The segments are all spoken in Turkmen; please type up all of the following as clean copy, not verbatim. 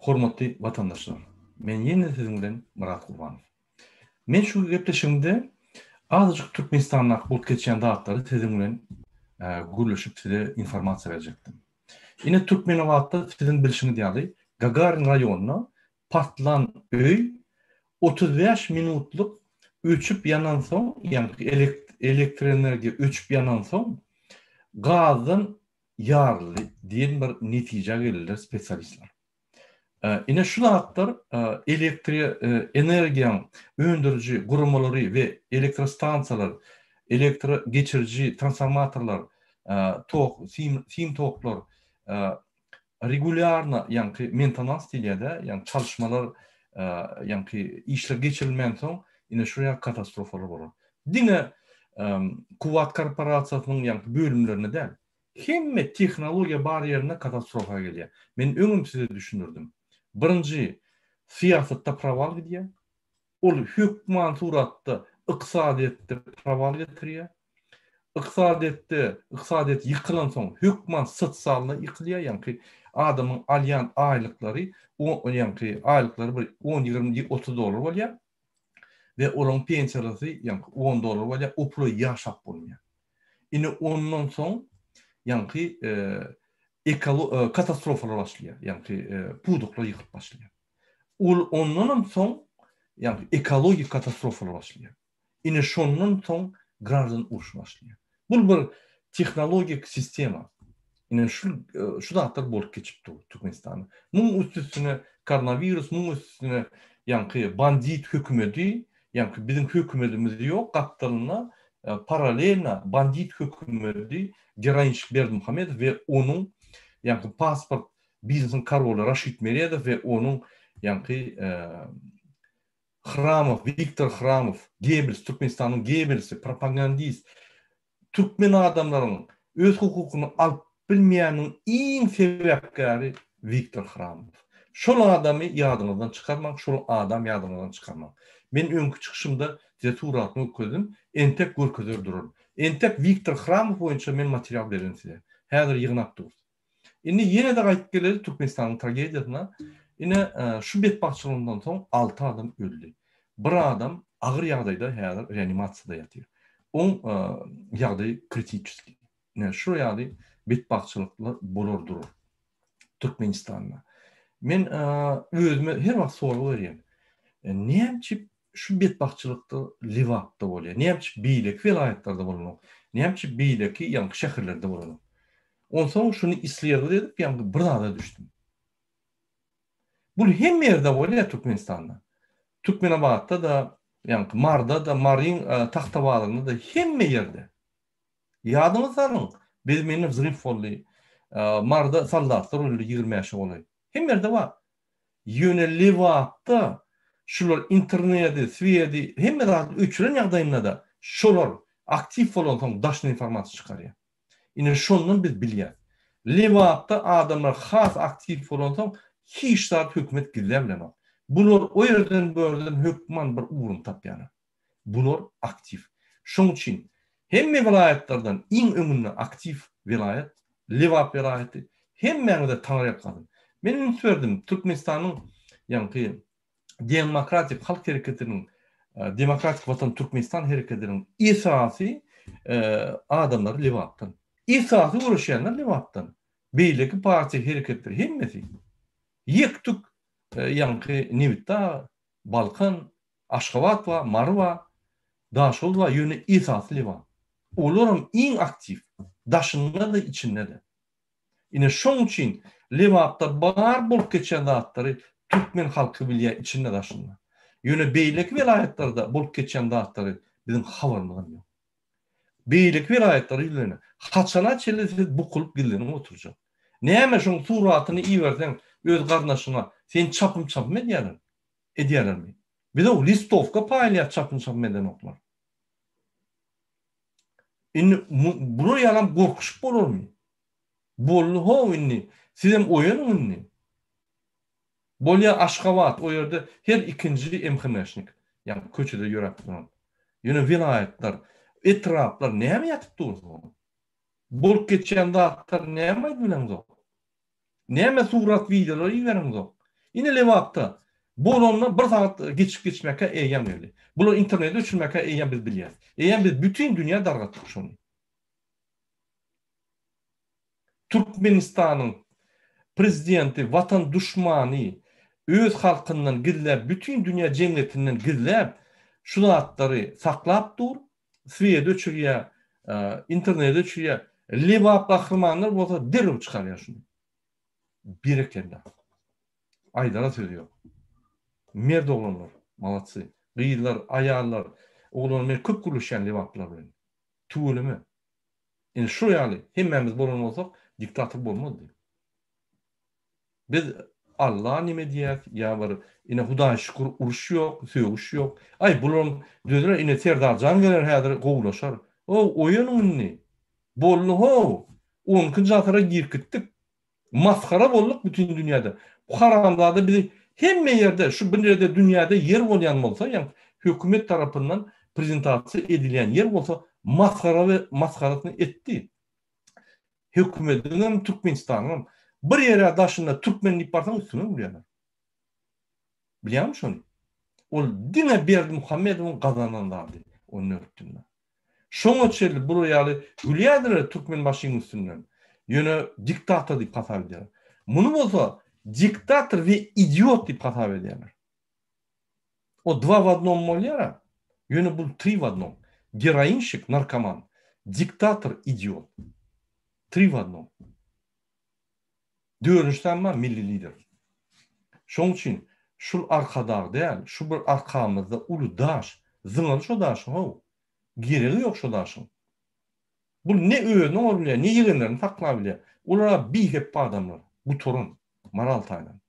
Hormatly watandaşlar! Men ýene siziň bilen Myrat Gurbanow. Men şu gepleşigimde azajyk Türkmenistandaky bolup geçýän zatlary siziň bilen gürleşip size informasiýa berjekdim. Ine Türkmenabatda siziň bilşiňiz ýaly Gagarin raýonynda partlan öý 35 minutlyk öçüp ýanansoň, ýagny elektroenergiýa öçüp ýanansoň gazdan ýaryldy diýen bir netijä geldiler spesialistler. Ine şu zatlar elektri energiýaň öndüriji guramalary we elektrostansiýalar, elektro geçiriji transformatorlar, tok, sim, sim toklar regulýarno ýaňky mentanans diýilýär-de, ýagny çalyşmalar, ýaňky işler geçirilmänsoň ine şu ýaly katastrofalar bolar. Diňe Kuwwat korporasiýasynyň ýaňky bölümlerinde däl, hemme tehnologiýa bar ýerinde katastrofa gelýär. Men öňem size düşündirdim. Birinji, syýasatda prowal gidýär. Ol hökman suratda ykdysadyýetde prowal getirýär. Ykdysadyýetde, ykdysadyýet ýykylansoň hökman sosialna ýykylýar, ýaňky adamyň alýan aýlyklary, ýaňky aýlyklary bir on, 20, 30 dollar bolýar. we olaryň pensiýalary ýaňky on dollar bolýar, o pula ýaşap bolmaýar. Indi ondan soň ýaňky ekolo katastrofalar başlaýar, ýaňky pudaklar ýykylyp başlaýar. Ol ondanam soň ýaňky ekologik katastrofalar başlaýar. Ine şondan soň graždan urşy başlaýar. Bul bir tehnologik sistema. Ine şu şu zatlar bolup geçip dur Türkmenistanda. Muň üstüne koronawirus, muň üstüne ýaňky bandit hökümeti, ýaňky biziň hökümetimiz ýok, gapdalynda paralelno bandit hökümeti Geroinçik Berdimuhamedow we onuň ýaňky pasport biznesiň koroly Raşid Meredow we onuň ýaňky Hramow, Wiktor Hramow, Gebels, Türkmenistanyň Gebelsi, propagandist, türkmen adamlaryň öz hukukyny alyp bilmeýäniniň iň sebäpkäri Wiktor Hramow. Şol adamy ýadyňyzdan çykarmaň, şol adam ýadyňyzdan çykarmaň. Men öňki çykyşymda size suratyny görkezdim, entek görkezer duraryn. Entek Wiktor Hramow boýunça men material bererin size. Häzir ýygnap durus. Indi ýene-de gaýdyp geleli Türkmenistanyň tragediýasyna. Ine, şu betbagtçylygyndan soň 6 adam öldi. Bir adam agyr ýagdaýda häzir reanimasiýada ýatyr. Oň ýagdaýy kritiçeskiý. Ine, şu ýaly betbagtçylyklar bolar durur Türkmenistanda. Men özüme her wagt sorag berýän. Näme üçin şu betbagtçylykda Lebapda bolýar? Näme üçin beýleki welaýatlarda bolanok? Näme üçin beýleki ýaňky şäherlerde bolanok? Onsoň şuny isleýärler edip ýaňky bir zada düşdüm. Bul hemme ýerde bolýar Türkmenistanda. Türkmenabatda-da, ýaňky Marda-da, Maryň Tagtabazarynda-da hemme ýerde. Ýadyňyza salyň, Bezmende wzryw boldy. Marda soldatlar öldi 25-e golaý. Hemme ýerde bar. Ýöne Lebapda şular internedi, swedi, hemme zady öçüren ýagdaýynda-da şolar aktiw bolansoň daşyna informasiýa çykarýar. Ine şondan biz bilýäs. Lebapda adamlar has aktiw bolansoň hiç zat hökümet gizläp bilenok. Bular o ýerden bu ýerden hökman bir ugruny tapýarlar. Bular aktiw. Şoň üçin hemme welaýatlardan iň öňünde aktiw welaýat Lebap welaýaty. Hemmäňize taňryýalkasyn. Men üns berdim Türkmenistanyň ýaňky Demokratik halk hereketiniň Demokratik Watan Türkmenistan hereketiniň esasy adamlary Lebapdan. Esasy göreşýänler Lebapdan. Beýleki partiýa hereketler hemmesi ýek-tük ýaňky Nebitdag, Balkan, Aşgabat bar, Mary bar, Daşoguz bar, ýöne esasy Lebap. Olaram iň aktiw, daşynda-da, içinde-de. Ine şoň üçin Lebapda bar bolup geçýän zatlary türkmen halky bilýär içinde daşynda. Ýöne beýleki welaýatlarda bolup geçýän zatlary biziň habarymyzam ýok. Beýleki welaýatlara ýüzlene. Haçana çenli siz bukulyp gizlenip oturjak. Näme şoň suratyny iberseň öz garyndaşyňa seni çapym çapym edýärler. Edýärlermi? Bize listowka paýlaýar çapym çapym edenoklar. Indi bular ýalam gorkuşyp bolarmy? Boldy how indi. Sizem oýanyň indi. Bolýa Aşgabat o ýerde her ikinji MHM-şnik. Ýagny köçede ýöräp duran. Ýöne welaýatlar, etraplar näme ýatyp dursuň? Bolup geçýän zatlar näme aýdyp bileňzok? Näme surat wideolar iberiňzok? Ine Lebapda bolanda bir sagat geçip geçmäkä eýýäm geldi. Bular interneti öçürmäkä eýýäm biz bilýäs. Eýýäm biz bütin dünýä dargatdyk şony. Türkmenistanyň prezidenti watan duşmany öz halkyndan gizläp bütin dünýä jemgyýetinden gizläp şu zatlary saklap dur swedi öçürýär interneti öçürýär Lebap gahrymanlar bolsa derrew çykarýar şuny. Berekella. Aýdara söz ýok. Mert oglanlar. Malatsy. Gyzlar, aýallar, oglanlar men köp gürleşýän lebaplylar bilen. Tüweleme. Indi şu ýaly hemmämiz bolan bolsak diktator bolmazdy. Biz Alla neme diýýäs ýa bir ine Hudaýa şükür uruş ýok, sögüş ýok. Aý bularam düzeler ine Serdarjan geler häzir gowulaşar. Ow oýanyň indi. Boldy how. On ikinji asyra girip gitdik. Masgara bolduk bütin dünýäde. Bu haramzada bizi hemme ýerde şu bir ýerde dünýäde ýer bolýan bolsa ýa hökümet tarapyndan prezentasiýa edilýän ýer bolsa masgara we masgarasyny etdi. Hökümediňem Türkmenistanyňam bir ýere daşynda türkmen diýip barsaň üstüňe gülýärler. Bilýäňmi şony? Ol diňe Berdimuhamedowyň gazanan zady on dört ýylda. Şoňa çenli bular ýaly gülýärdiler Türkmenbaşyň üstünden. Ýöne diktator diýip hasap edýärler. Muny bolsa diktator we idiot diýip hasap edýärler. O dva w odnom bolýar-a. Ýöne bul tri w odnom. Geroinşik, narkoman, diktator, idiot. Tri w odnom. Dördünji emma milli lider. Şoň üçin şul Arkadag däl, şu bir arkamyzda uly daş. Zyňaly şo daşy how. Geregi ýok şo daşyň. Bul ne özüni oňaryp bilýär, ne ýegenlerini saklap bilýär. Olar-a bihepbe adamlar. Gutaran. Moral taýdan.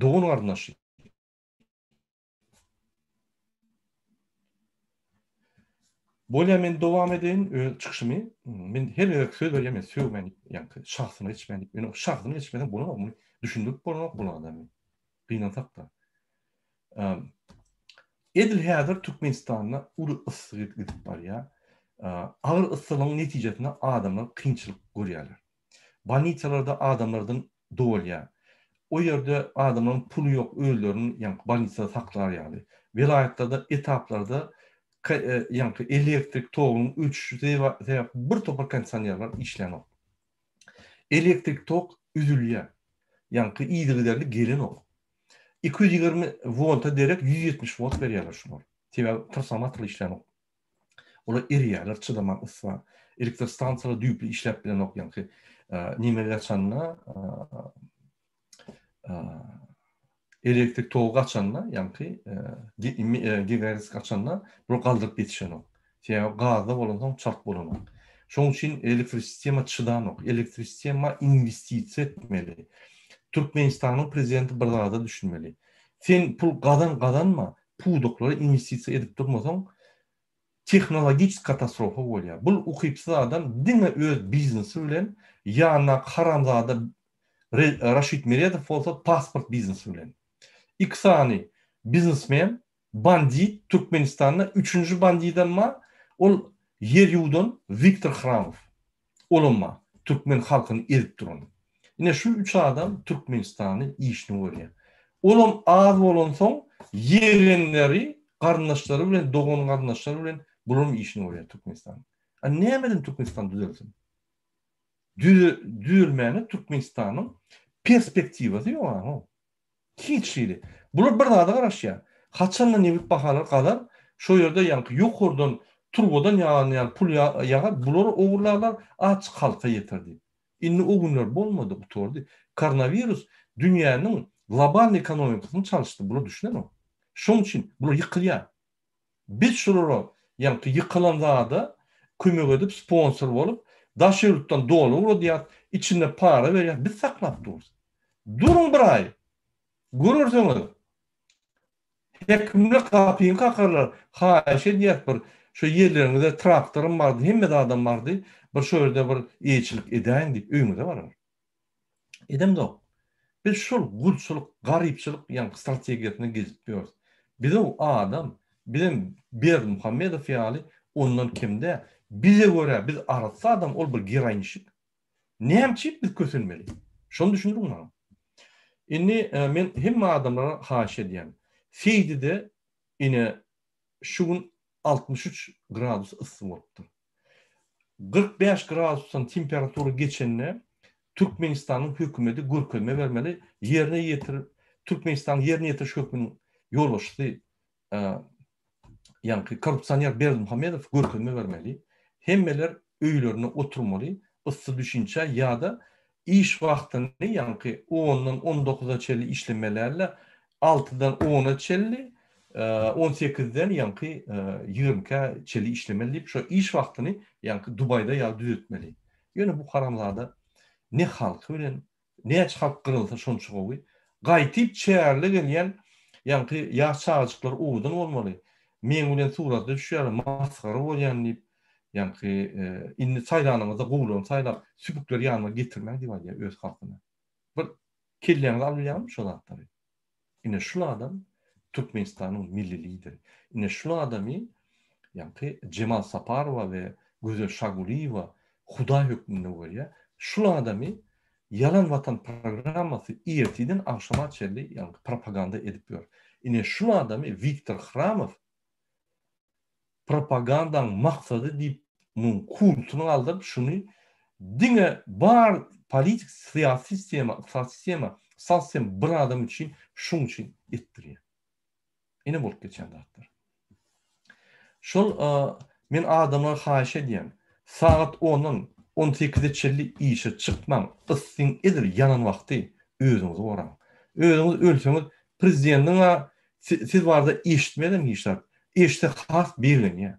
Dogan garyndaşy. Bolýa men dowam edeýin öz çykyşymy. Men her gezek söz berýän men sögmän diýip, ýaňky şahsyna geçmän diýip. Ýöne şahsyna geçmesem bolanok, muny düşündirip bolanok bul adamy. Gynansak-da. Edil häzir Türkmenistanda uly yssy gidip barýar. Agyr yssylygyň netijesinde adamlar kynçylyk görýärler. Bolnisalarda adamlardan dolýar. O ýerde adamlaryň puly ýok özlerini ýaňky bolnisada saklar ýaly. Welaýatlarda, etaplarda ýaňky elektrik togunyň öçüşi sebäpli bir topar kondisionerler işlänok. Elektrik tok üzülýär. Ýaňky yzygiderli gelenok. 220 wolta derek 170 volt berýärler şular. Sebäbi transformatorlar işlänok. Olar erýärler, çydaman yssa. Elektrostansiýalar düýpli işläp bilenok, ýaňky neme gaçanda, elektrik togy gaçanda, ýaňky gigahertz gaçanda, bular galdyryp ýetişenok. Sebäbi gazda bolansoň çalt bolanok. Şonuň üçin elektrosistema çydanok. Elektrosistema inwestisiýa etmeli. Türkmenistanyň prezidenti bir zada düşünmeli. Sen pul gazan gazanma, pudaklara inwestisiýa edip durmasaň, tehnologiçeski katastrofa bolýar. Bul ukypsyz adam diňe öz biznesi bilen, ýanyndaky haramzada Raşid Meredow bolsa pasport biznesi bilen. Iki sany biznesmen, bandit Türkmenistanda, üçünji bandidem bar, ol ýer ýuwdan Wiktor Hramow. Olam bar, türkmen halkyny ezip duran. Ine şu üç adam Türkmenistany işini görýär. Olam az bolansoň ýegenleri garyndaşlary bilen dogan garyndaşlary bilen bularam işini görýär Türkmenistanyň. A nämeden Türkmenistan düzelsin? Düzelmäne Türkmenistanyň perspektiwasy ýok aňo. Hiç hili. Bular bir zada garaşýar. Haçanda nebit bahalary galar, şo ýerde ýaňky ýokardan turbadan ýagan ýaly pul ýagar, bulary ogurlarlar, açyk halka ýeter diýip. Indi o günler bolmady, gutardy. Koronawirus dünýäniň global ekonomikasyny çalyşdy, bular düşünenok. Şoň üçin bular ýykylýar. Biz şulara ýaňky ýykylan zada kömek edip, sponsor bolup, daş ýurtdan dollar ugradýas, içinde para berýäs, biz saklap durus. Duruň bir aý. Görersiňiz. Hekimler gapyňy kakarlar, haýyş edýäs bir şu ýerleriňizde traktoram bardy, hemme zadam bardy, bir şo ýerde bir eýeçilik edäýiň diýip öýüňize barar. Edemzok. Biz şol gulçulyk, garypçylyk ýaňky strategiýasyna gezip ýörüs. Bizew adam, bizem Berdimuhamedow ýaly ondan kem däl. Bize görä biz arassa adam, ol bir geroinşik. Näme üçin biz kösenmeli? Şony düşündiriň maňa. Indi men hemme adamlara haýyş edýän. Seýdide ine şu gün 63 gradus yssy bolupdyr. 45 gradusdan temperatura geçende Türkmenistanyň hökümeti görkezme bermeli, ýerine ýetir Türkmenistanyň ýerine ýetiriş höküminiň ýolbaşçysy ýaňky korrupsioner Berdimuhamedow görkezme bermeli. Hemmeler öýlerinde oturmaly, yssy düşünçä ýa-da iş wagtyny ýaňky ondan on dokuza çenli işlemeli däl-de, altydan ona çenli, on sekizden ýaňky ýigrimkä çenli işlemeli diýip, şo iş wagtyny ýaňky Dubaýda ýaly düzetmeli. Ýöne bu haramzada ne halky bilen Näçe halk gyrylsa şonça gowy. Gaýtyp çärle gelýän ýaňky ýaş çagajyklar owadan bolmaly. Meň bilen surata düşýärler, masgara bolýan diýip, ýaňky indi saýlanyňyzda gowularyny saýlap, süpükleri ýanyma getirmäň diýip aýdýar öz halkyna. Bir kelläňize alyp bilýäňizmi şo zatlary? Ine şul adam Türkmenistanyň milli lideri. Ine şul adamy ýaňky Jemal Saparowa we Gözel Şagulyýewa hudaý hökmünde görýär. Şul adamy Ýalan watan programmasy ertiden agşama çenli ýaňky propaganda edip ýör. Ine şul adamy Wiktor Hramow Propagandaň maksady diýip muň kultuny galdyryp şuny diňe bar politik syýasy sistema ykdysady sistema sal sistema bir adam üçin şuň üçin etdirýär. Ine bolup geçýän zatlar. Şol men adamlara haýyş edýän sagat ondan on sekize çenli işe çykmaň yssyň edil ýanan wagty özüňizi goraň. Özüňiz ölseňiz prezidentiň siz barada eşitmezem hiç zat. Eşitse has begenýär.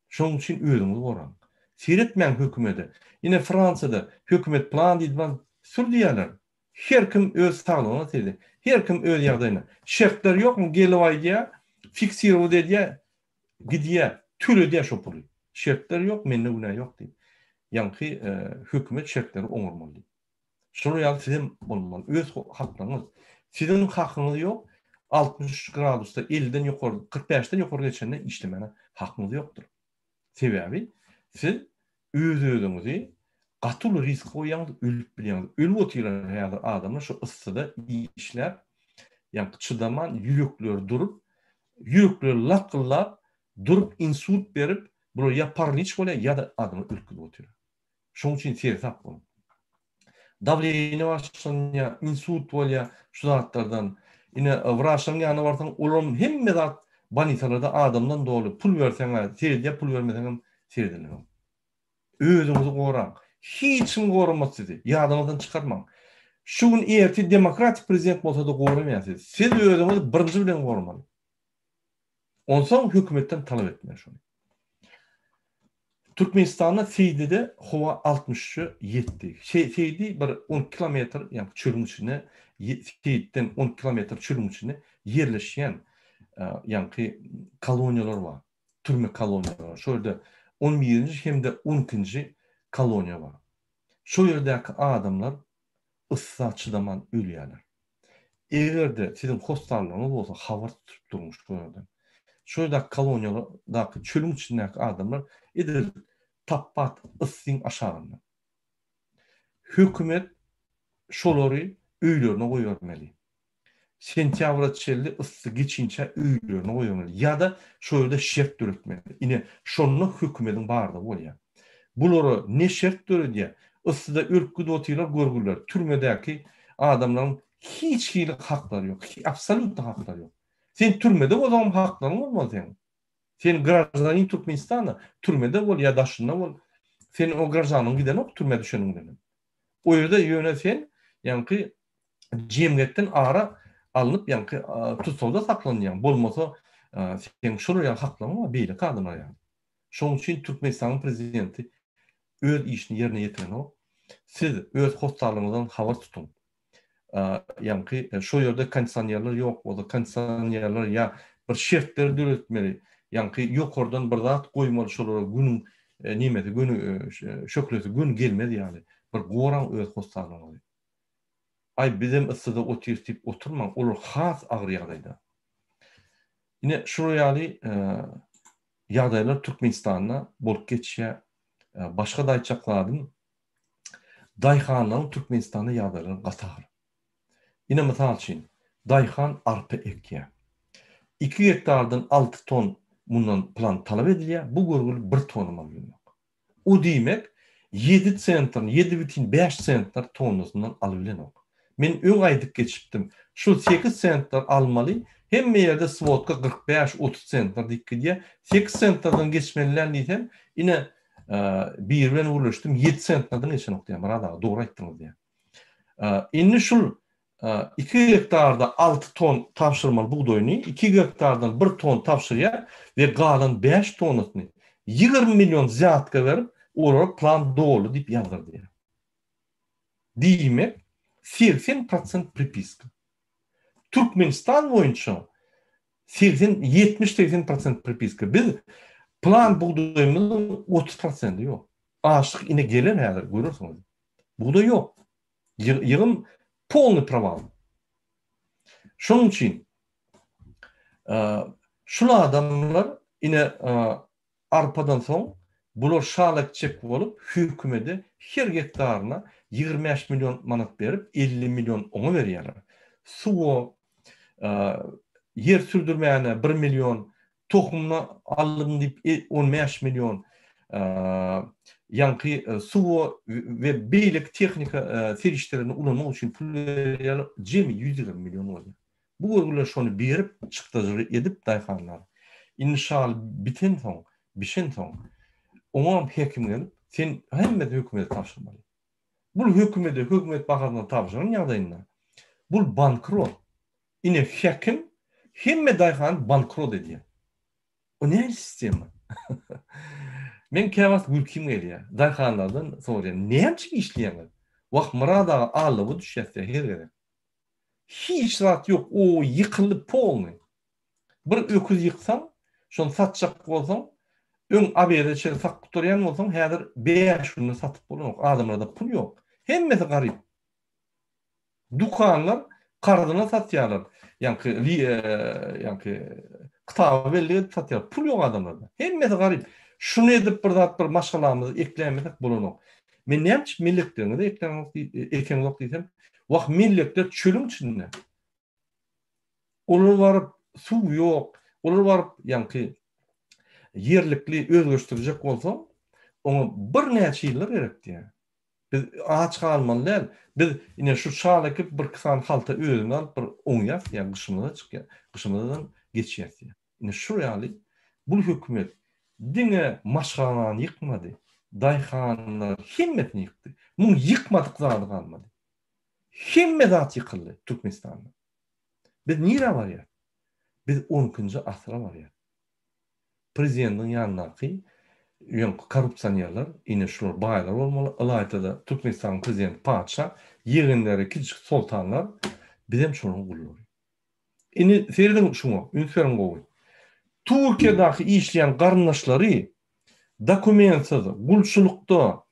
Şonuň üçin özüňizi goraň. Seretmäň hökümede. Ine Fransiýada hökümet plan diýdi plan sür diýýärler. Her kim öz saglygyna seredýär. Her kim öz ýagdaýyna. Şertler ýokmy gelip aýdýar, fiksirowat edýär, gidýär, töledýär şo puly. Şertler ýok, mende günä ýok diýip. Ýaňky hökümet şertleri oňarmaly diýip. Şolar ýaly sizem bolmaly. Öz haklaryňyz. Siziň hakyňyz ýok. 63 gradusda 50-den ýokary, 45-den ýokary geçende işlemäne hakyňyz ýokdur. Sebäbi siz öz-özüňizi gaty uly riske goýýaňyz, ölüp bilýäňiz. Ölüp otyrlar häzir adamlar şu yssyda işläp, ýaňky çydaman ýürekleri durup, ýürekleri lakgyldap, durup insult berip, bular ýa paraliç bolýar ýa-da adamlar ölüp gidip otyrlar. Şoň üçin seresap boluň. Dawleniýe başlanýar, insult bolýar şu zatlardan. Ine, wraçlaryň ýanyna barsaň, olaryň hemme zat bolnisalarda adamdan doly. Pul berseň-ä seredýär, pul bermeseňem seredilenok. Özüňizi goraň. Hiç kim goramaz sizi. Ýadyňyzdan çykarmaň. Şu gün ertir demokratik prezident bolsa-da goramaýar sizi. Siz özüňizi birinji bilen goramaly. Onsoň hökümetden talap etmeli şony. Türkmenistanda Seýdide howa 63-e ýetdi. Seýdi bir 12 kilometr, ýagny çölüň içinde, Seýitden 12 kilometr çölüň içinde ýerleşýän ýagny koloniýalar bar. Türme koloniýalary. Şo ýerde 11-nji hem-de 12-nji koloniýa bar. Şo ýerdäki adamlar yssa çydaman ölýärler. Eger-de siziň hossarlaryňyz bolsa habar tutup duruň şu ýerden. Şu ýerdäki koloniýadaky çölüň içindäki adamlar edil tapbat yssyň aşagynda. Hökümet şolary öýlerine goýbermeli. Sentýabra çenli yssy geçinçä öýlerine goýbermeli ýa-da şo ýerde şert döretmeli. Ine, şonda hökümediň bardygy bolýar. Bulara ne şert döredýär? Yssyda ölüp gidip otyrlar görgüliler. Türmedäki adamlaryň hiç hili haklary ýok. Absolýutno haklary ýok. Sen türmede bolsaňam haklaryň bolmaz seň. Sen graždanin Türkmenistana, türmede bol ýa daşynda bol, seniň o graždanlygyň gidenok türmä düşeniň bilenem. O ýerde ýöne sen ýaňky jemgyýetden ara alnyp ýaňky tussagda saklanýaň. Bolmasa seň şolar ýaly haklaryň bar beýleki adamlar ýaly. Şonuň üçin Türkmenistanyň prezidenti öz işini ýerine ýetirenok. Siz öz hossarlaryňyzdan habar tutuň. Ýaňky şo ýerde kondisionerler ýok bolsa, kondisionerler ýa bir şertleri döretmeli. Ýaňky ýokardan bir zat goýmaly şolara günüň nemesi, göni şöhlesi göni gelmez ýaly. Bir goraň öz hossarlaryňyzy. Aý bizem yssyda otyrys diýip oturmaň, olar has agyr ýagdaýda. Ine şular ýaly ýagdaýlar Türkmenistanda bolup geçýär. Başga-da aýtjak zadym, daýhanlaryň Türkmenistanda ýagdaýlary gaty agyr. Ine mysal üçin, daýhan arpa ekýär. Iki gektardan alty ton mundan plan talap edilýär, bu görgüli bir tonam alybilenok. O diýmek, ýedi sentr, 7,5 sentner tonnasyndan alybilenok. Men öň aýdyp geçipdim, şul sekiz sentner almaly, hemme ýerde swodka 45, 30 sentner diýip gidýär. Sekiz sentnerden geçmeli däl diýsem, ine, biri bilen gürleşdim, ýedi sentnerden geçenok diýýär, Myrat aga, dogry aýtdyňyz diýýär. Indi şul iki gektarda alty ton tabşyrmaly bugdaýyny iki gektardan bir ton tabşyrýar we galan bäş tonnasyny 20 million wzýatka berip, olara plan doly diýip ýazdyrdy. Diýmek, 80 prosent pripiska. Türkmenistan boýunça 80, 70-80 prosent pripiska. Biz plan bugdaýymyzyň 30 prosenti ýok. Açlyk ine geler häzir, görersiňiz. Bugdaý ýok. Ýygym polny proval. Şonuň üçin şul adamlar ine arpadan soň bular şal ekjek bolup hökümede her gektaryna 25 million manat berip 50 million oňa berýärler. Suwa ýer sürdürmäne 1 million, Tohumyny aldym diýip 15 million ýaňky suwa we beýleki tehnika serişdelerini ulanmak üçin pul berýärler, jemi 120 million bolýar. Bu görgüler şony berip, çykdajyly edip daýhanlar. Indi şaly bitensoň, bişensoň, oňam hekim gelip, sen hemmesini hökümete tabşyrmaly. Bul hökümete, hökümet bahasyna tabşyran ýagdaýynda, bul bankrot. Ine häkim hemme daýhany bankrot edýär. O nähili sistema? Men käwagt gülkim gelýär. Daýhanlardan soraýan, näme üçin işleýäňiz? Wah, Myrat aga aldawa düşýäs diýýär her gezek. Hiç zat ýok, o ýykyldy polny. Bir öküz ýyksaň, şony satjak bolsaň, öň obeda çenli satyp gutarýan bolsaň, häzir bäş günde satyp bolanok. Adamlarda pul ýok. Hemmesi garyp. Dükanlar karzyna satýarlar. Ýaňky ýaňky kitaby belli edip satýarlar. Pul ýok adamlarda. Hemmesi garyp. Şuny edip bir zat bir maşgalamyzy ekläýmesek bolanok. Men näme üçin mellekleriňizi ekläňok ekeňzok diýsem, wah mellekler çölüň içinde. Olar baryp suw ýok. Olar baryp ýaňky ýerlikli özleşdirjek bolsaň, oňa birnäçe ýyllar gerek diýýär. Biz aç galmaly däl. Biz ine şu şal ekip birki sany halta özümiz alyp bir oňýas ýa gyşymyza çykýar. Gyşymyzdan geçýäs diýýär. Ine şu ýaly bul hökümet diňe maşgalany ýykmady, daýhanlar hemmesini ýykdy. Muň ýykmadyk zady galmady. Hemme zat ýykyldy Türkmenistanda. Biz nirä barýas? Biz on ikinji asyra barýas. Prezidentiň ýanyndaky öňki korrupsionerler, ine şular baýlar bolmaly, ylaýta-da Türkmenistanyň prezidenti patyşa, ýegenleri kiçijik soltanlar, bizem şolaryň gullary. Indi serediň şuňa, üns beriň gowy. Türkiýedäki işleýän garyndaşlary dokumentsiz, gulçulykda,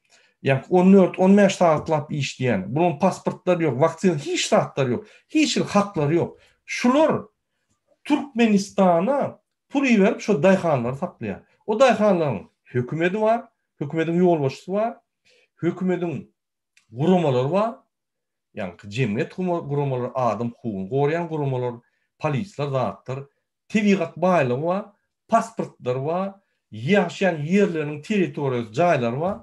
ýa 14, 15 sagatlap işleýän, bularyň pasportlary ýok, waksina hiç zatlary ýok, hiç hili haklary ýok. Şular Türkmenistana pul iberip şo daýhanlary saklaýar. O daýhanlaryň hökümedi bar, hökümediň ýolbaşçysy bar, hökümediň guramalary bar, ýaňky jemgyýet guramalary, adam hukugyny goraýan guramalar, polisler, zatlar, tebigat baýlygy bar, pasportlary bar, ýaşaýan ýerleriniň territoriýasy, jaýlary bar.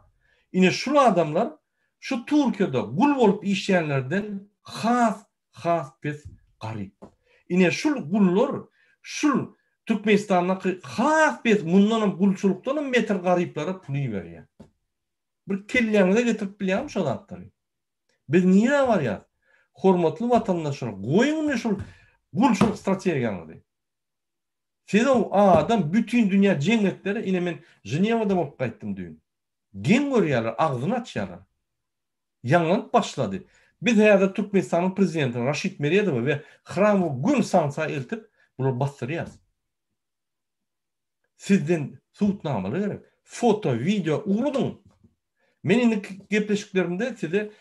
Ine şul adamlar şu Türkiýede gul bolup işleýänlerden has has pes garyp. Ine şul gullar şul Türkmenistandaky has pes mundanam gulçulykdanam beter garyplara pul iberýär. Bir kelläňize getirip bilýäňmi şo zatlary? Biz nirä barýas? Hormatly watandaşlar goýuň indi şul gulçulyk strategiýaňyzy. Siz-ow adam bütin dünýä jeňňetlere ine men Ženewada bolup gaýtdym düýn. Geň görýärler agzyny açýarlar. Ýaňlanyp başlady. Biz häzir Türkmenistanyň prezidentini Raşid Meredowy we Hramowy göni sanksiýa eltip, bulary basdyrýas. Sizden subutnamalar gerek. Foto, wideo ugradyň. Men indiki gepleşiklerimde size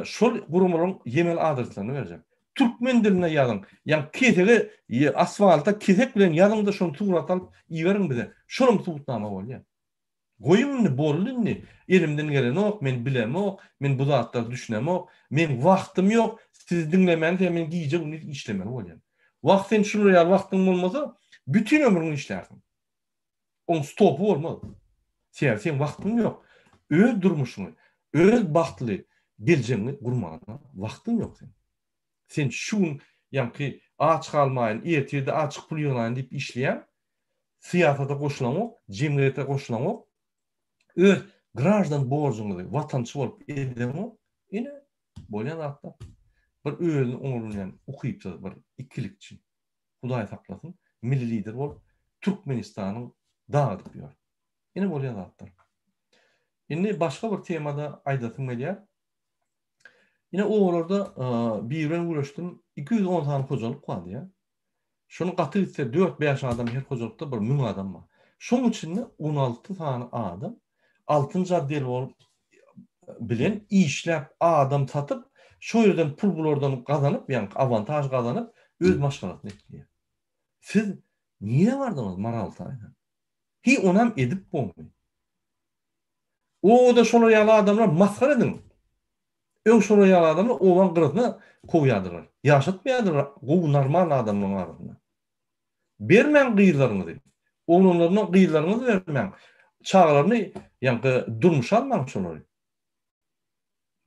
şol guramalaryň e-mail adreslerini berjek. Türkmen dilinde ýazyň. Ýa kesege, asfalta kesek bilen ýazyň-da şony surat alyp iberiň bize. Şolam subutnama bolýar. Goýuň indi boldy indi elimden gelenok men bilemok men bu zatlara düşünemok meň wagtym ýok. Sizi diňlemän sen men gije gündiz işlemeli bolýan. Wah sen şular ýaly wagtyň bolmasa bütin ömrüňi işlärsiň. Oň stopy bolmaz. Sebäbi seň wagtyň ýok. Öz durmuşyňy, öz bagtly geljegiňi gurmaga wagtyň ýok seň. Sen şu gün ýaňky aç galmaýyn, ertirde azjyk pul ýygnaýyn diýip işleýäň. Syýasata goşulaňok, jemgyýete goşulaňok. Öz graždan borjuňyzy watançy bolup edeňok. Ine, bolýan zatlar. Bir özüni oňarylmaýan ukypsyz bir ikilikçi. Hudaý saklasyn, milli lider bolup Türkmenistanyň dagadyp ýör. Ine bolýan zatlar. Indi başga bir temada aýdasym gelýär. Ine obalarda biri bilen gürleşdim, 210 sany hojalyk bar diýýär. Şony gaty gitse 4-5 adam her hojalykda bir 1000 adam bar. Şoň içinde 16 sany adam altynjy otdel bolup bilen işläp adam satyp, şo ýerden pul bulardan gazanyp, ýagny awantaž gazanyp öz maşgalasyny ekleýär. Siz nirä bardyňyz moral taýdan? Hi onam edip bolmy? Obada şolar ýaly adamlar masgara ediň. Öň şolar ýaly adamlar obaň gyrasyna kowýardylar. Ýaşatmaýardylar gowy normal adamlaryň arasynda. Bermäň gyzlaryňyzy. Oglanlaryna gyzlaryňyzy bermäň. Çagalaryny ýaňky durmuşa almaň şolary.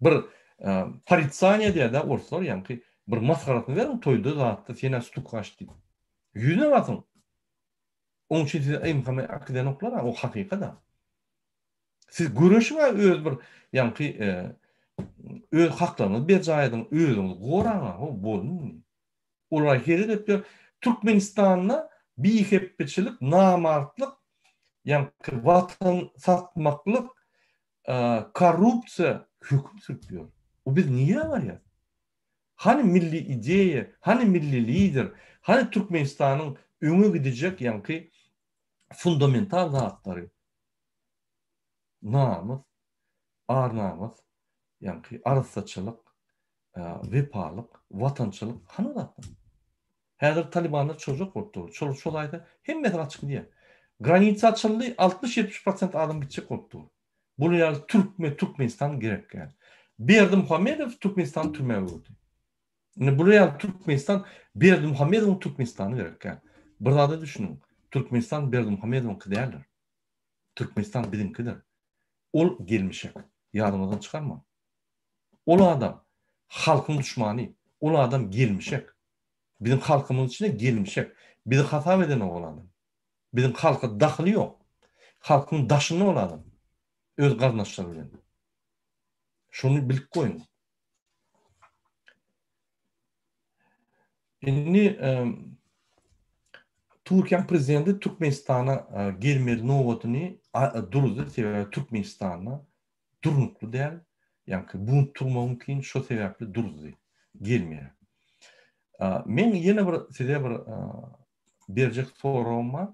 Bir poritsaniýa diýýär-dä orslar ýaňky bir masgarasyny beriň toýda zatda sen-ä stukaç diýip. Ýüzüne basyň. Oň üçin sizi ymhama äkidenoklar-a, o hakykat-a. Siz göreşiň-ä öz bir ýaňky öz haklaryňyzy berjaý ediň, özüňizi goraň-a, ho, boldy indi. Olar hereket edip ýör. Türkmenistanda bihepbeçilik, namartlyk, ýaňky watan satmaklyk, korrupsiýa höküm sürüp ýör. O biz nirä barýas? Hany milli ideýa, hany milli lider, hany Türkmenistanyň öňe gidijek ýaňky fundamental zatlary? Namys, ar-namys, ýaňky arassaçylyk, wepalyk, watançylyk hany o zatlar? Häzir talibanlar çozjak bolup dur. Şol çolaýsa hemmesi gaçyp gidýär. Granitsa açyldy, 60-70 prosent adam gitjek bolup dur. Bular ýaly türkme Türkmenistan gerek däl. Berdimuhamedow Türkmenistany türmä öwürdi. Indi bular ýaly Türkmenistan Berdimuhamedowyň Türkmenistany gerek däl. Bir zada düşüniň. Türkmenistan Berdimuhamedowyňky däldir. Türkmenistan biziňkidir. Ol gelmişek. Ýadyňyzdan çykarmaň. Ol adam halkyň duşmany. Ol adam gelmişek. Biziň halkymyzyň içinde gelmişek. Bizi hasap edenok ol adam. Biziň halka dahyly ýok. Halkyň daşynda ol adam. Öz garyndaşlary bilen. Şony bilip goýuň. Indi Türkiýäniň prezidenti Türkmenistana gelmeli nobatyny duruzdy, sebäbi Türkmenistanda durnukly däl, ýaňky bunt turmagy mümkin, şo sebäpli duruzdy, gelmeýär. Men ýene bir size bir berjek soragym bar.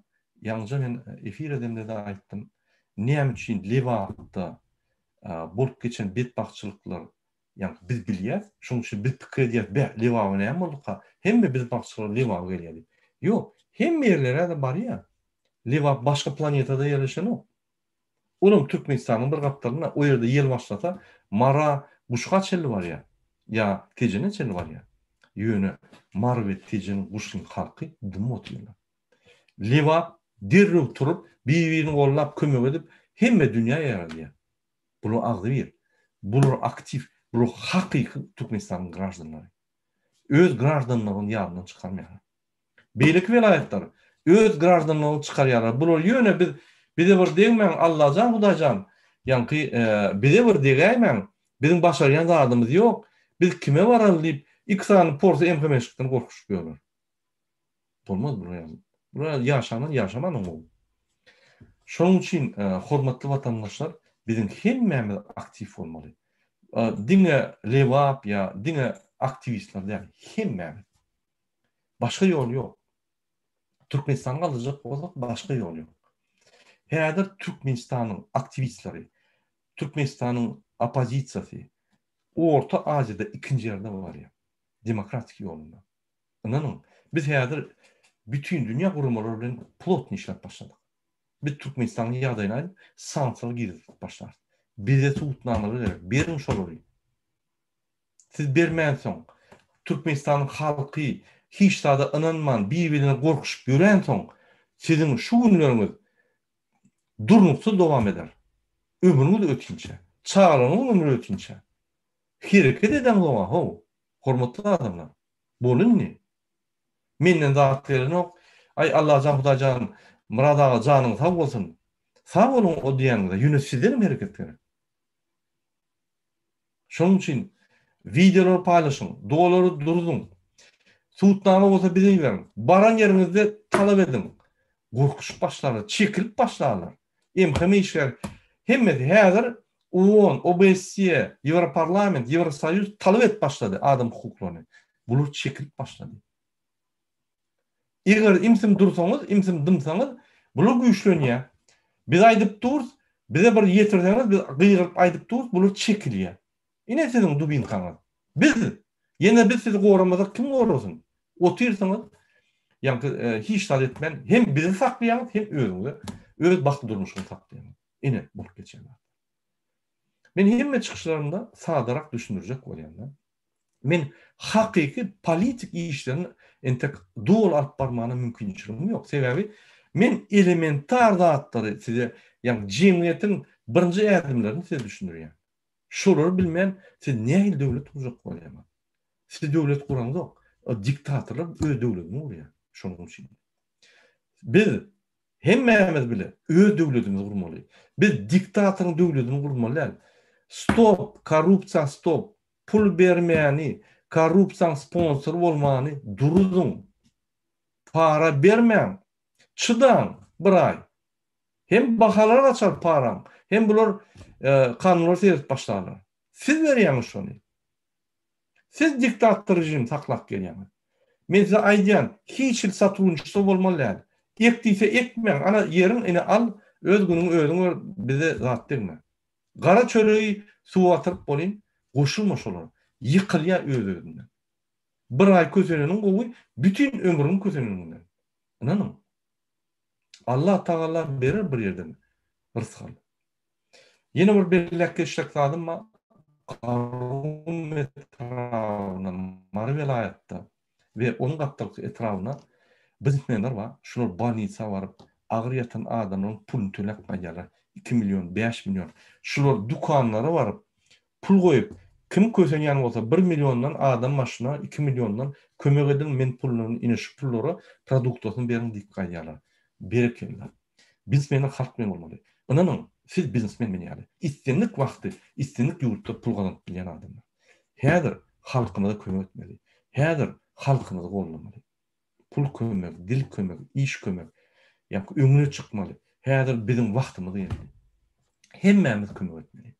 Ýaňyja men efir edemde-de aýtdym. Näme üçin Lebapda bolup geçen betbagtçylyklar Ýagny biz bilýäs, şonuň üçin biz pikir edýäs, beh, Lebaba näme bolduka? Hemme betbagtçylyklar Lebaba gelýär diýip. Ýok, hemme ýerlere-de barýar. Lebap başga planetada ýerleşenok. Olam Türkmenistanyň bir gapdalynda, o ýerde ýel başlasa, Mara, Guşga çenli barýar. Ýa Tejene çenli barýar. Ýöne Mary we Tejen, Guşgyň halky dymyp otyrlar. Lebap derrew turup, bir-birini gollap, kömek edip, hemme dünýä ýaýradýar. Bular agzybir. Bular aktiw. Bular hakyky Türkmenistanyň graždanlary. Öz graždanlygyny ýadyndan çykarmaýarlar. Beýleki welaýatlar öz graždanlygyny çykarýarlar. Bular ýöne biz bize bir degmäň Allajan Hudaýjan ýaňky bize bir degäýmäň biziň başarýan zadymyz ýok biz kime baraly diýip iki sany porsy MHM-şikden gorkuşyp ýörler. Bolmaz bular ýaly. Bular ýaly ýaşandan ýaşamanyň gowy. Şonuň üçin hormatly watandaşlar biziň hemmämiz aktiw bolmaly. Diňe Lebap ýa diňe aktiwistler däl, hemmämiz. Başga ýol ýok. Türkmenistany galdyrjak bolsak başga ýol ýok. Häzir Türkmenistanyň aktiwistleri, Türkmenistanyň oppozisiýasy Orta Aziýada ikinji ýerde barýar. Demokratik ýolunda. Ynanyň, biz häzir bütindünýä guramalary bilen plotny işläp başladyk. Biz Türkmenistanyň ýagdaýyny aýdyp, sanksiýalar girizip başlarys. Bize subutnamalar gerek, beriň şolary. Siz bermänsoň, Türkmenistanyň halky hiç zada ynanman, bir-birine gorkuşyp ýörensoň, siziň şu günleriňiz durnuksyz dowam eder. Ömrüňiz ötinçä, çagalaryňyzyň ömri ötinçä. Hereket edeňzog-a, how, hormatly adamlar. Bol indi. Menden zat gelenok. Aý, Allajan, Hudaýjan, Myrat aga janyň sag bolsun. Sag boluň o diýýäniňize, ýöne sizdenem hereket gerek. Şonuň üçin wideolary paýlaşyň, dogalary durzuň. Subutnama bolsa bize iberiň. Baran ýeriňizde talap ediň. Gorkuşyp başlarlar, çekilip başlarlar. MHM işgär hemmesi häzir OON, OBSE, Ýewroparlament, Ýewrosoýuz talap edip başlady adam hukuklaryny. Bular çekilip başlady. Eger imsim dursaňyz, imsim dymsaňyz, bular güýçlenýär. Biz aýdyp durus, bize bir ýetirseňiz, biz gygyryp aýdyp durus, bular çekilýär. Ine siziň dubinkaňyz. Biz, ýene biz sizi goramasak kim gorasyn? Otyrsyňyz, ýaňky hiç zat etmän, hem bizi saklaýaňyz, hem özüňize, öz bagtly durmuşyňyzy saklaýaňyz. Ine, bolup geçen zat. Men hemme çykyşlarymda sadarak düşündirjek bolýan-da. Men hakyky politik işlerini entek doly alyp barmana mümkinçiligim ýok. Sebäbi men elementar zatlary size, ýagny jemgyýetiň birinji ädimlerini size düşündirýän. Şolary bilmän siz nähili döwlet gurjak bolýaňyz? Siz döwlet guraňzok. Diktatorlar öz döwletini gurýar. Şonuň üçin. Biz Hemmämiz bile öz döwletimizi gurmaly. Biz diktatoryň döwletini gurmaly däl. Stop, korrupsiýa stop. Pul bermäni, korrupsiýaň sponsory bolmany duruzyň. Para bermäň. Çydaň bir aý. Hem bahalar gaçar paraň, hem bular kanunlar seredip başlarlar. Siz berýäňiz şony. Siz diktator režim saklap gelýäňiz. Men size aýdýan, hiç hili sotrudniçestvo bolmaly däl. Ek diýse ekmäň, ana ýeriň ine al, öz günüňi özüň gör, bize zat degme. Gara çöregi suwa batyryp bolyn, goşulma şolara. Ýykylýar öz-özünden. Bir aý köseneniň gowy, bütin ömrüňi köseneniňden. Ynanyň. Allah Tagala berer bir ýerden rysgal. Ýene bir belläp geçjek zadym bar. Garagum etrabynda, Mary welaýatda we onuň gapdalky etrabynda biznesmenler bar. Şular bolnisa baryp, agyr ýatan adamlaryň puluny töläp gaýdýarlar. 2 million, 5 million. Şular dükanlara baryp, pul goýup, kim kösenýän bolsa 1 milliondan adam başyna 2 milliondan kömek ediň, men puluny ine şu pullara produktasyny beriň diýip gaýdýarlar. Berekella. Biznesmenler halk bilen bolmaly. Ynanyň, siz biznesmen men ýaly. Islendik wagty, islendik ýurtda pul gazanyp bilýän adamlar. Häzir halkymyza kömek etmeli. Häzir halkymyzy goldamaly. Pul kömek, dil kömek, iş kömek. Ýa-da öňüne çykmaly. Häzir biziň wagtymyz geldi. Hemmämiz kömek etmeli.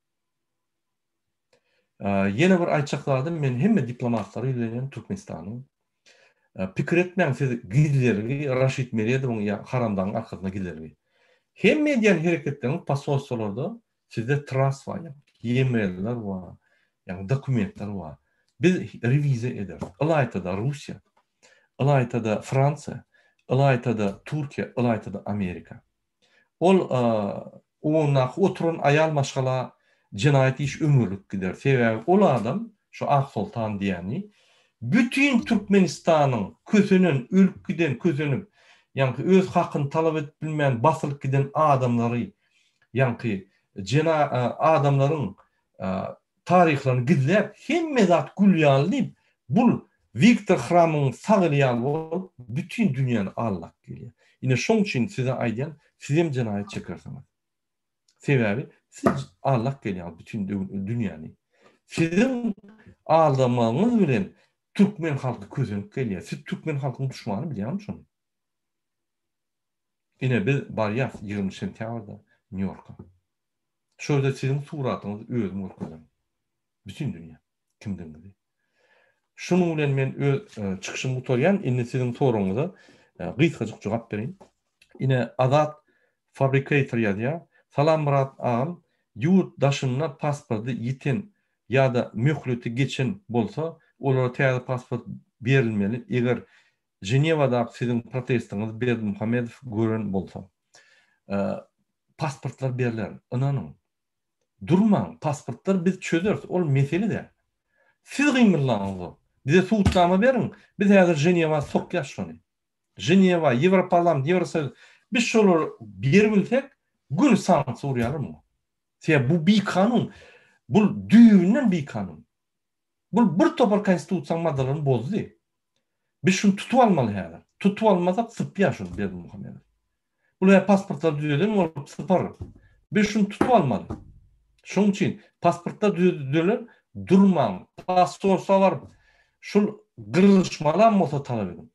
Ýene bir aýtjak zadym, men hemme diplomatlara ýüzlenýän Türkmenistanyň. Pikir etmäň siz gizlergi Raşid Meredowyň ýa Haramdagyň arkasynda gizlergi. Hemme edýän hereketleriňiz posolstwolarda sizde tras bar, ýa e-mailler bar, ýa dokumentler bar. Biz rewiziýa ederis. Ylaýta-da Russiýa, ylaýta-da Fransiýa, ylaýta-da Türkiýe, ylaýta-da Amerika. Ol ondaky oturan aýal maşgala jenaýat iş ömürlik gider. Sebäbi ol adam, şu Aksoltan diýýäni, bütin Türkmenistanyň kösenen, ölüp giden, kösenip, ýaňky öz hakyny talap edip bilmän basylyp giden adamlary, ýaňky jena adamlaryň taryhlaryny gizläp, hemme zat gül ýaly diýip, bul Wiktor Hramyň sag eli ýaly bolup, bütin dünýäni aldap gelýär. Ine, şoň üçin size aýdýan, sizem jenaýat çekersiňiz. Sebäbi siz aldap gelýäňiz bütin dünýäni. Siziň aldamagyňyz bilen türkmen halky kösenip gelýär. Siz türkmen halkynyň duşmany bilýäňizmi şony? Ine, biz barýas 20 sentýabrda Nýu-Ýorka. Şo ýerde siziň suratyňyzy özüm görkezerin. Bütin dünýä kimdigiňizi. Şunuň bilen men öz çykyşymy gutarýan. Indi siziň soragyňyza gysgajyk jogap bereýin. Ine Azat Fabricator ýazýar. Salam Myrat agam, ýurt daşynda pasporty ýiten ýa-da möhleti geçen bolsa, olara täze pasport berilmeli, eger Ženewadaky siziň protestiňizi Berdimuhamedow gören bolsa. Pasportlar berler, ynanyň. Durmaň, pasportlar biz çözeris, ol mesele däl. Siz gymyllaňyzok. Bize subutnama beriň, biz häzir Ženewa sokýas şony. Ženewa, Ýewroparlament, Ýewrosoýuz, biz şolary beribilsek, göni sanksiýa urýarlar muňa. Sebäbi bu bikanun. Bu düýbünden bikanun. Bu bir topar konstitusiýanyň maddalaryny bozdy. Biz şuny tutup almaly häzir. Tutup almasak sypýar şuny Berdimuhamedow. Bular ýa pasportlary düzeden bolup sypar. Biz şuny tutup almaly. Şonuň üçin pasportlar düzeler durmaň. Posolstwa baryp şul gyrylyşmalam bolsa talap ediň.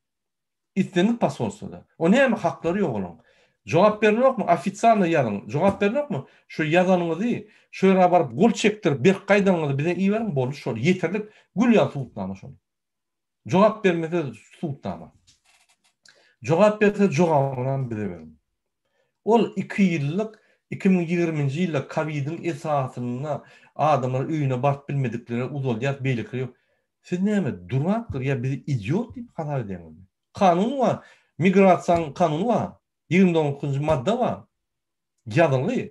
Islendik posolstwada. O näme haklary ýok olaň. Jogap berenokmy? Ofisialno ýazyň. Jogap berenokmy? Şu ýazanyňyzy şu ýere baryp gol çekdirip berip gaýdanyňyzy bize iberiň boldy şol ýeterlik gül ýaly subutnama şol. Jogap bermese subutnama. Jogap berse jogabynam bize beriň. Ol iki ýyllyk 2020-nji ýylda kowidiň esasynda adamlar öýüne baryp bilmediklere uzaldýas beýlekiler ýok. Siz näme durakdyr ýa bizi idiot diýip hasap edýäňizmi? Kanun bar, migrasiýanyň kanuny bar, 29-njy madda bar. Ýazylgy.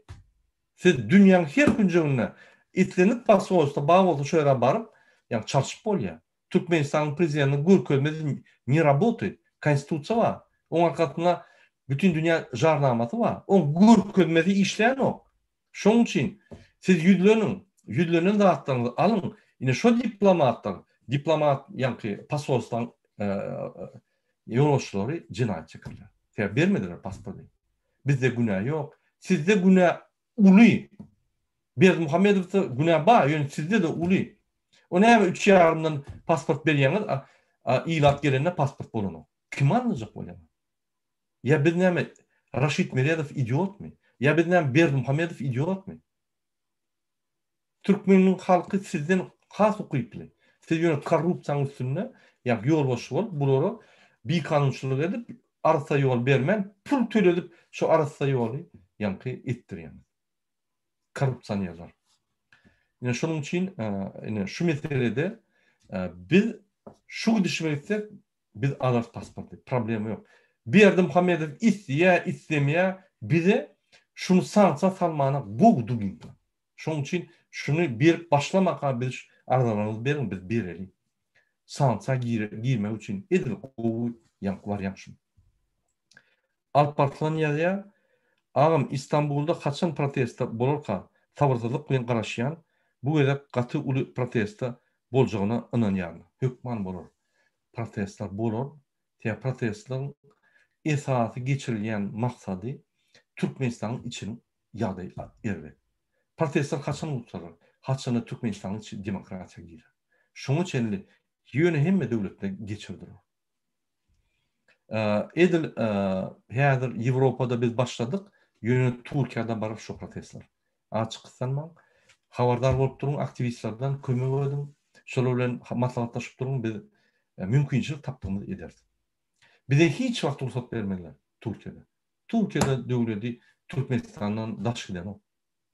Siz dünýäň her künjeginde islendik posolstwo bar bolsa şo ýere baryp, ýa çalşyp bolýar. Türkmenistanyň prezidentiniň görkezmesi ne rabotaýt. Konstitusiýa bar. Oň arkasynda Bütindünýä jarnamasy bar. Oň görkezmesi işlänok. Şoň üçin siz ýüzleniň, ýüzlenen zatlaryňyzy alyň. Ine şo diplomatlar, diplomat ýaňky posolstwaň ýolbaşçylary jenaýat çekirler. Sebäbi bermediler pasporty. Bizde günä ýok. Sizde günä uly. Berdimuhamedowda günä bar, ýöne sizde-de uly. O näme üç ýarymdan pasport berýäňiz, a ilat gelende pasport bolanok. Kimi aldajak bolýaňyz? Ýa biz näme Raşid Meredow idiotmy? Ýa biz näme Berdimuhamedow idiotmy? Türkmeniň halky sizden has ukyply. Siz ýöne korrupsiýanyň üstünde ýa ýolbaşçy bolup bulara bikanunçylyk edip arassa ýol bermän pul töledip şu arassa ýoly ýaňky etdirýäňiz. Korrupsionerler. Ine şonuň üçin ine şu meselede biz şu gidişime gitsek biz alarys pasporty. Problema ýok. Berdimuhamedow isleýär, islemeýär bize şuny sanksiýa salmana gowy dubinka. Şonuň üçin şuny berip başlamaka biz arzalaryňyzy beriň biz bereli. Sanksiýa girmek üçin edil gowy ýaňky wariant şu. Alparslan ýazýar, Agam Istanbulda haçan protesta bolarka sabyrsyzlyk bilen garaşýan bu gezek gaty uly protesta boljagyna ynanýaryn. Hökman bolar. Protestler bolar. Sebäbi protestleriň esasy geçirilýän maksady Türkmenistanyň içiniň ýagdaýy erbet. Protestler haçan gutarar? Haçanda Türkmenistanyň içi demokratiýa girer. Şoňa çenli ýöne hemme döwletde geçirdiler. Edil häzir Ýewropada biz başladyk, ýöne Türkiýede barar şo protestler. Açyk gyssanmaň. Habardar bolup duruň, aktiwistlerden kömek ediň. Şolar bilen maslahatlaşyp duruň, biz mümkinçilik tapdygymyz ederis. Bize hiç wagt rugsat bermezler Türkiýede. Türkiýede döwledi Türkmenistandan daş gidenok.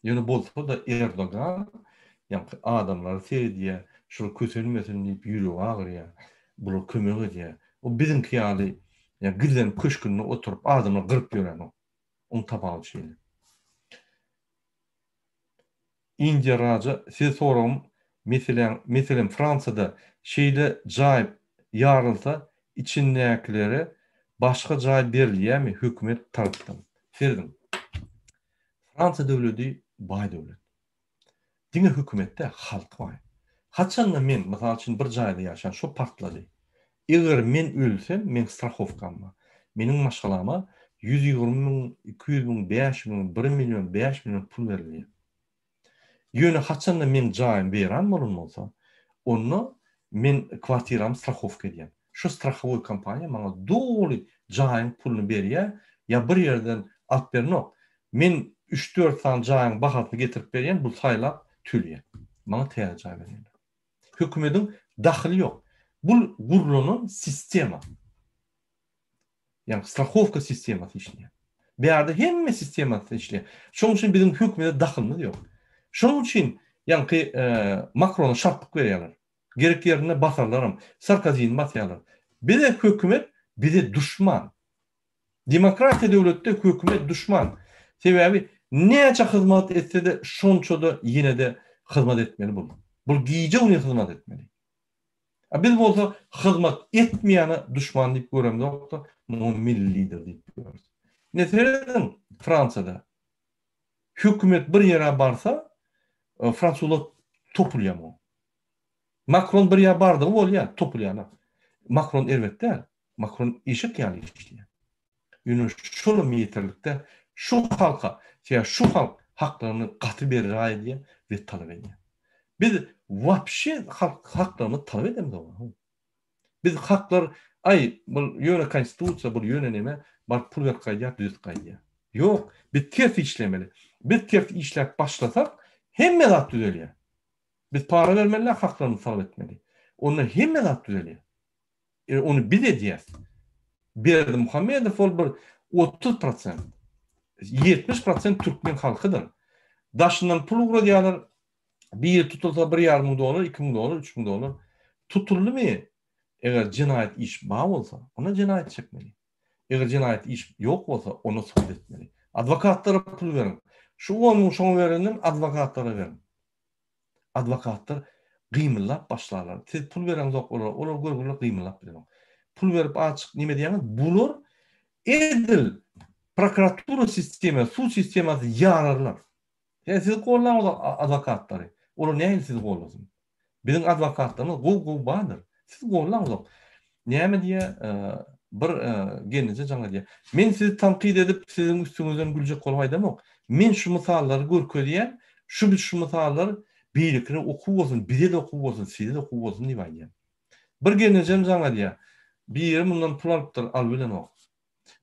Ýöne bolsa-da Erdogan ýaňky adamlary seredýär, şular kösenmesin diýip ýüregi agyrýar, bular kömek edýär. O biziňki ýaly ýa gizlenip köşgünde oturyp adamlary gyryp ýörenok. Oň tapawudy şeýle. India Raja size soragym meseläň meselem Fransiýada şeýle jaý ýarylsa içindäkilere başga jaý berilýämi hökümet tarapdan? Serediň. Fransiýa döwledi baý döwlet. Diňe hökümet däl, halky baý. Haçanda men, mysal üçin, bir jaýda ýaşan, şo partlady. Eger men ölsem, meň strahowkam bar. Meniň maşgalama 120 müň, 200 müň, 500 müň, 1 million, 5 million pul berilýär. Ýöne haçanda meň jaýym weýran bolan bolsa, onda men kwartiramy strahowka edýän. Şo strahowoý kompaniýa maňa doly jaýyň puluny berýär, ýa bir ýerden alyp berenok. Men üç-dört sany jaýyň bahasyny getirip berýän, bul saýlap töleýär. Maňa täze jaý berýärler. Hökümediň dahyly ýok. Bul gurlanan sistema. Ýagny strahowka sistemasy işleýär. Bärde hemme sistemasy işleýär. Şonuň üçin biziň hökümete dahylymyz ýok. Şonuň üçin ýaňky Makrona şarpyk berýärler. Gerek ýerinde basarlaram. Sarkozini basýarlar. Bize hökümet bize duşman. Demokratiýa döwletde hökümet duşman. Sebäbi näçe hyzmat etse-de şonça-da ýene-de hyzmat etmeli bul. Bul gije-gündiz hyzmat etmeli. A biz bolsa hyzmat etmeýäne duşman diýip göremzok-da, muňa milli lider diýip görýäris. Ine serediň Fransiýada. Hökümet bir ýere barsa, fransuzlar topulýar muňa. Makron bir ýere bardygy bolýar, topulýarlar. Makron erbet däl. Makron eşek ýaly işleýär. Ýöne şolam ýeterlikde şu halka, sebäbi şu halk haklaryny gaty berjaý edýär we talap edýär. Biz wapşe halk haklarymyzy talap edemzok. Biz haklar aý bul ýöne konstitusiýa bul ýöne neme baryp pul berip gaýdýar düzedip gaýdýar. Ýok biz ters işlemeli. Biz ters işläp başlasak hemme zat düzelýär. Biz para bermeli däl haklarymyzy talap etmeli. Onda hemme zat düzelýär. E, ony biz edýäs. Berdimuhamedow ol bir 30 prosent, 70 prosent türkmen halkydyr. Daşyndan pul ugradýarlar, biri tutulsa bir ýarym müň dollar, 2000 dollar, 3000 dollar. Tutuldymy? Eger jenaýat iş bar bolsa, onda jenaýat çekmeli. Eger jenaýat iş ýok bolsa, onda sud etmeli. Adwokatlara pul beriň. Şu 10 müň şoňa berenden adwokatlara beriň. Adwokatlar gymyldap başlarlar. Siz pul bereňzok olara, olar görgüli gymyldap bilenok. Pul berip azjyk neme diýýäňiz, bular edil prokuratura sistemasy, sud sistemasy ýararlar. Ýa siz gollaňyz adwokatlary. Olar nähili sizi gollasyn? Biziň adwokatlarymyz gowy-gowy bardyr. Siz gollaňzok. Näme diýýär, bir gelneje jaň edýär. Men sizi tankyt edip, siziň üstüňizden güljek bolup aýdamok. Men şu mysallary görkezýän, şu biz şu mysallar beýlekilere okuw bolsun, bize-de okuw bolsun, size-de okuw bolsun diýip aýdýan. Bir gelnejem jaň edýär. Biri mundan pul alypdyr, alybilenok.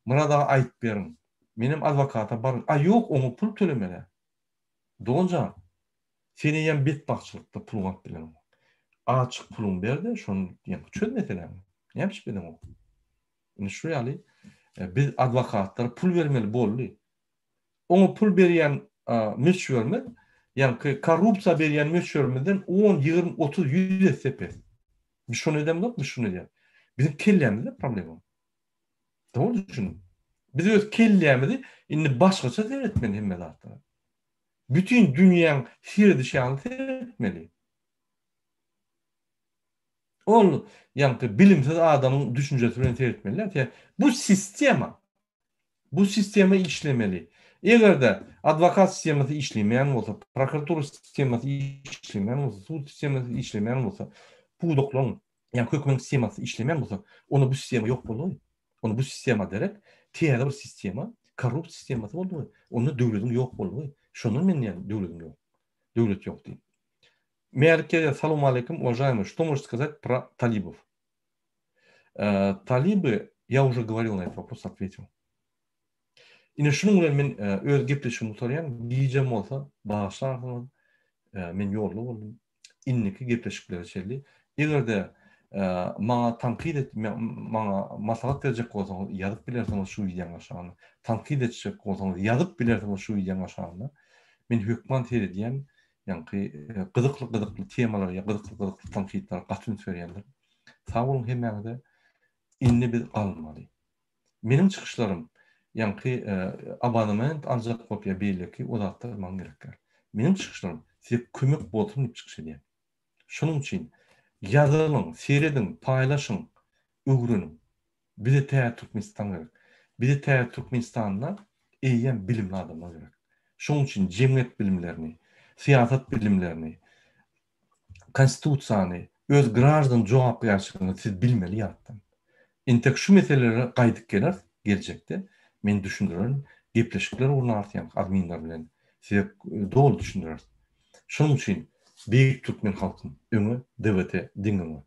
Myrat aga aýdyp beriň. Menem adwokata baryň. A ýok, oňa pul tölemeli. Dogan jan, sen eýýäm betbagtçylykda puluňy alyp bileňok. Azjyk puluňy ber-de, şony diýen, çöz meseläňi. Näme üçin bileňok? Indi şu ýaly e, biz adwokatlara pul bermeli boldy. Oňa pul berýän möçberimiz, ýaňky korrupsiýa berýän möçberimizden 10, 20, 30, 100 esse pes. Biz şony edemzok, biz şuny edýäris. Biziň kellämizde problema. Dogry düşüniň. Biz öz kellämizi indi başgaça seretmeli hemme zatlara. Bütin dünýäň seredişi ýaly seretmeli. Ol ýaňky bilimsiz adamyň düşünjesi bilen seretmeli däl. Bu sistema. Bu sistema işlemeli. Eger-de adwokat sistemasy işlemeýän bolsa, prokuratura sistemasy işlemeýän bolsa, sud sistemasy işlemeýän bolsa, pudaklaryň ýagny hökümetiň sistemasy işlemeýän bolsa, onda bu sistema ýok boldy. Onda bu sistema derek täze bir sistema, korrupsiýa sistemasy boldy. Onda döwletiň ýok boldugy. Şondan men diýýän döwletiň ýok. Döwlet ýok diýip. Mälik ýazýar, Salam aleýkum, уважаемый, что можете сказать про талибов? Э, талибы, я уже говорил на этот вопрос, ответил. Ine şunuň bilen men e, öz gepleşigimi gutarýan. Gijem bolsa bagyşlarsyňyz. E, men ýolda boldum. Indiki gepleşiklere çenli. Eger-de e, maňa tankyt et, maňa maslahat berjek bolsaňyz ýazyp bilersiňiz şu wideonyň aşagyna. Tankyt etjek bolsaňyz ýazyp bilersiňiz şu wideonyň aşagyna. Men hökman seredýän, ýaňky gyzykly gyzykly temalara ýa gyzykly gyzykly tankytlara gaty üns berýändir. Sag boluň hemmäňize. Indi biz galmaly. Meniň çykyşlarym ýaňky abonement aljak bolup ýa beýleki o zatlar maňa gerek däl. Meniň çykyşlarym size kömek bolsun diýip çykyş edýän. Şonuň üçin ýazylyň, serediň, paýlaşyň, öwreniň. Bize täze Türkmenistan gerek. Bize täze Türkmenistanda eýýäm bilimli adamlar gerek. Şonuň üçin jemgyýet bilimlerini, syýasat bilimlerini, konstitusiýany, öz graždan jogapkärçiligiňizi siz bilmeli ýatdan. Entek şu meselelere gaýdyp geleris geljekde. Men düşündirerin, gepleşikler gurnarys ýaňky adminler bilen. Size doly düşündireris. Şonuň üçin beýik türkmen halkym öňe DWT diňe öňe.